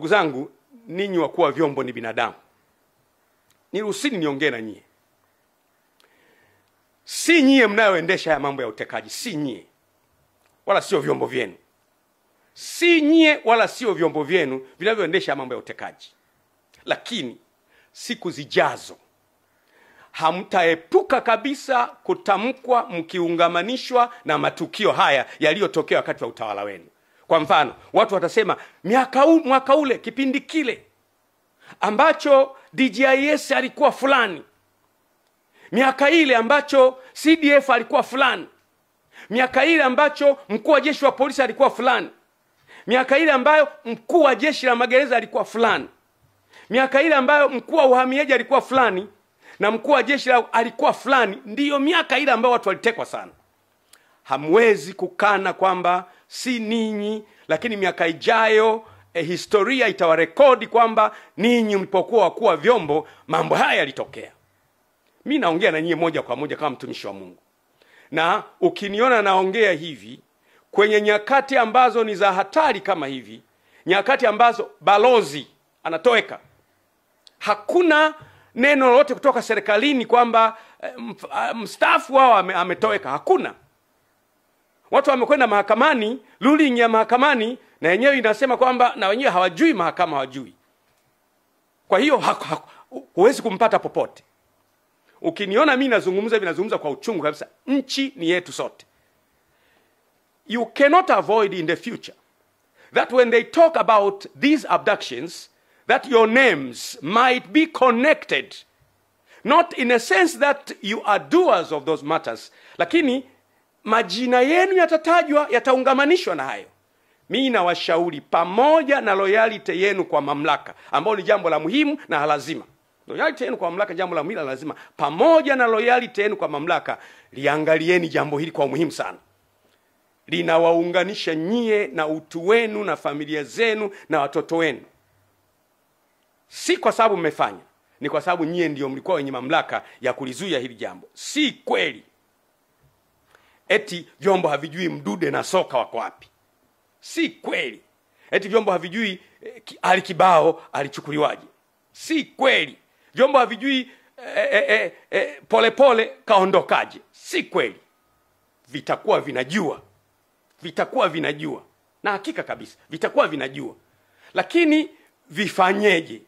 Ndugu zangu, ninyi wakuu wa vyombo ni binadamu. Niruhusini niongee na nyie. Si nyie mnayoendesha haya mambo ya utekaji, si nyie. Wala sio vyombo vyenu. Si nyie wala sio vyombo vyenu vinavyoendesha mambo ya utekaji. Lakini siku zijazo hamtaepuka kabisa kutamkwa mkiungamanishwa na matukio haya yaliyotokea wakati wa utawala wenu. Kwa mfano, watu watasema mwaka ule, kipindi kile ambacho DGIS alikuwa fulani, miaka ile ambacho CDF alikuwa fulani, miaka ile ambacho mkuu wa jeshi wa polisi alikuwa fulani, miaka ile ambayo mkuu wa jeshi la magereza alikuwa fulani, miaka ile ambayo mkuu wa uhamiaji alikuwa fulani na mkuu wa jeshi la alikuwa fulani, ndiyo miaka ile ambayo watu walitekwa sana. Hamwezi kukana kwamba si ninyi, lakini miaka ijayo historia itawarekodi kwamba ninyi mlipokuwa wakuu wa vyombo mambo haya yalitokea. Mimi naongea na nyinyi moja kwa moja kama mtumishi wa Mungu. Na ukiniona naongea hivi kwenye nyakati ambazo ni za hatari kama hivi, nyakati ambazo balozi anatoweka, hakuna neno lolote kutoka serikalini kwamba mstaafu wao ametoweka, hakuna. Watu wamekwenda mahakamani, ruling ya mahakamani na yenyewe inasema kwamba na wenyewe hawajui, mahakama hawajui. Kwa hiyo huwezi kumpata popote. Ukiniona mimi nazungumza hivi, nazungumza kwa uchungu kabisa. Nchi ni yetu sote. You cannot avoid in the future that when they talk about these abductions, that your names might be connected, not in a sense that you are doers of those matters, lakini majina yenu yatatajwa, yataungamanishwa na hayo. Mimi nawashauri, pamoja na loyalty yenu kwa mamlaka, ambao ni jambo la muhimu na lazima. Loyalty yenu kwa mamlaka jambo la muhimu na lazima. Pamoja na loyalty yenu kwa mamlaka, liangalieni jambo hili kwa umuhimu sana. Linawaunganisha nyie na utu wenu na familia zenu na watoto wenu. Si kwa sababu mmefanya, ni kwa sababu nyie ndio mlikuwa wenye mamlaka ya kulizuia hili jambo. Si kweli eti vyombo havijui Mdude na Soka wako wapi. Si kweli eti vyombo havijui Ali Kibao alichukuliwaje. Si kweli vyombo havijui Polepole kaondokaje. Si kweli. Vitakuwa vinajua. Vitakuwa vinajua. Na hakika kabisa vitakuwa vinajua. Lakini vifanyeje?